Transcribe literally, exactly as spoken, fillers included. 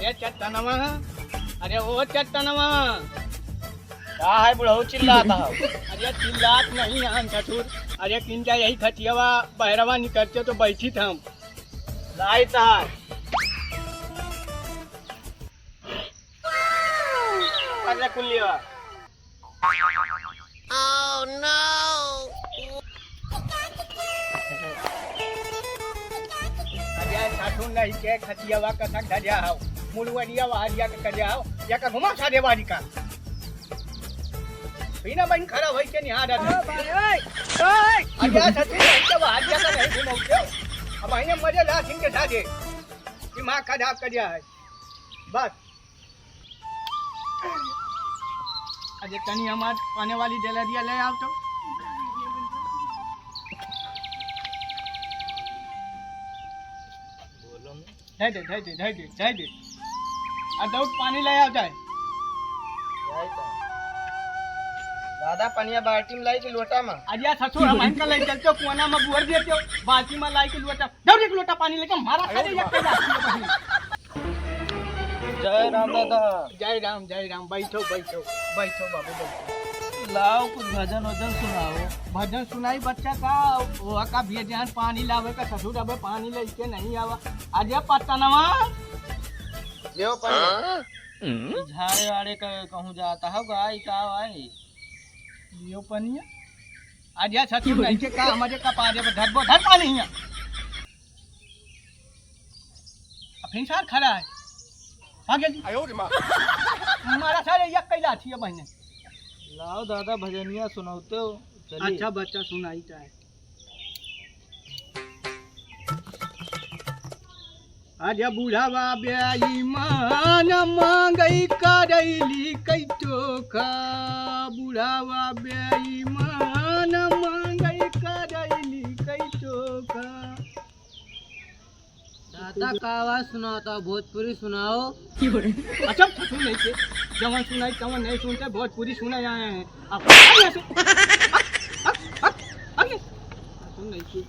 ए चट्टनवा, अरे ओ चट्टनवा। का है बुढ़ऊ चिल्लात हो? अरे चिल्लात नहीं हम ससुर, अरे किनका यही खटियावा बहरवा निकरते तो बैठित हम। लाई तार। अरे कुल्लिया। Oh no! अरे सासू नहीं के खटियावा कसक धरिया हो, मुड़वरिया वारिया के करिया हो, या का घुमा सारे वारी का। बिना बहन खड़ा होई के निहार ओ भाई, ओए, ओए। अरे सासू नहीं के वारिया का नहीं घुमाओ। अब इन्हें मजे ला सिंह के साथे। दिमाग खराब करिया है। बस। अरे तनी हमार पाने वाली डलरिया ले आओ तो। धै दे, धै दे, धै दे, धै दे। आ दौड़ पानी ले आओ जाए। यही तो। दादा पनिया बाल्टी में लाई कि लोटा में? अरे ससुर हम इनका ले चलते हो, कुआना में बुअर देते हो, बाल्टी में लाई कि लोटा। दौड़ एक लोटा पानी लेके मारा सारे एक कैलाश। जय राम दादा। जय राम, जय राम। बैठो, बैठो, बैठो बाबू, बैठो। लाओ, कुछ भजन वजन सुनाओ। भजन सुनाई बच्चा का? वो का भैया जान पानी लावे का, ससुर अबे पानी लेके नहीं आवा। अरे पत्तनवा। लियो पानी। झाड़े वाड़े का कहूँ जाता हो गाय का भाई। लियो पनिया। अरे ससुर नहीं के का, हमारे का पारे पर धरबो, धर पानी हियाँ। अब फिर सार खड़ा है। भाग जल्दी। आयो रे माँ। मारा सारे एक कैला थी बहने। लाओ दादा भजनिया सुनाते हो। चलिए। अच्छा बच्चा सुनाई का है। अरे बुढ़ावा बेईमान मांगई करैली कई टोका, बुढ़ावा बेईमान मांगई करैली कई टोका। दादा का आवाज सुनाता, भोजपुरी सुनाओ। अच्छा, ससुर नहीं के, जवन सुनाई तवन नहीं सुनते, भोजपुरी सुने आए हैं। अब, अब यहाँ से, अब, अब, अब ये, ससुर नहीं के।